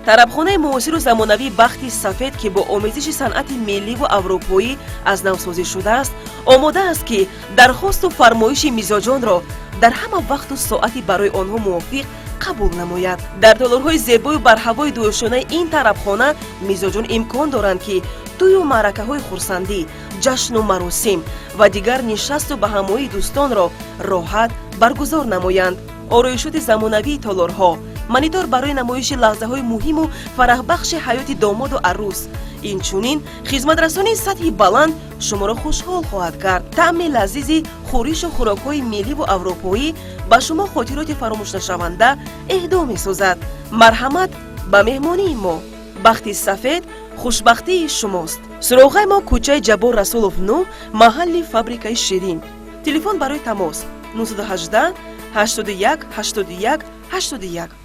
Тарабхонаи муосиру замонавии «Бахти сафед», ки бо омезиши санъати милливу аврупоӣ аз навсозӣ шудааст, омода аст, ки дархосту фармоиши мизоҷонро дар ҳама вақту соати барои онҳо мувофиқ қабул намояд. Дар толорҳои зебою барҳавои дуошонаи ин тарабхона мизоҷон имкон доранд, ки тӯю маъракаҳои хурсандӣ, ҷашну маросим ва дигар нишасту баҳамоии дӯстонро роҳат баргузор намоянд. Ороишоти замонавии толорҳо, монитор барои намоиши лаҳзаҳои муҳиму фараҳбахши ҳаёти домоду арӯс, инчунин хизматрасонии сатҳи баланд шуморо хушҳол хоҳад кард. Таъми лазизи хӯришу хӯрокҳои милливу аврупоӣ ба шумо хотироти фаромӯшнашаванда эҳдо месозад. Марҳамат ба меҳмонии мо! «Бахти сафед» хушбахтии шумост. Суроғаи мо: кӯчаи Ҷаббор Расулов, 9, маҳалли фабрикаи ширин. Телефон барои тамос: 918 81 81 81.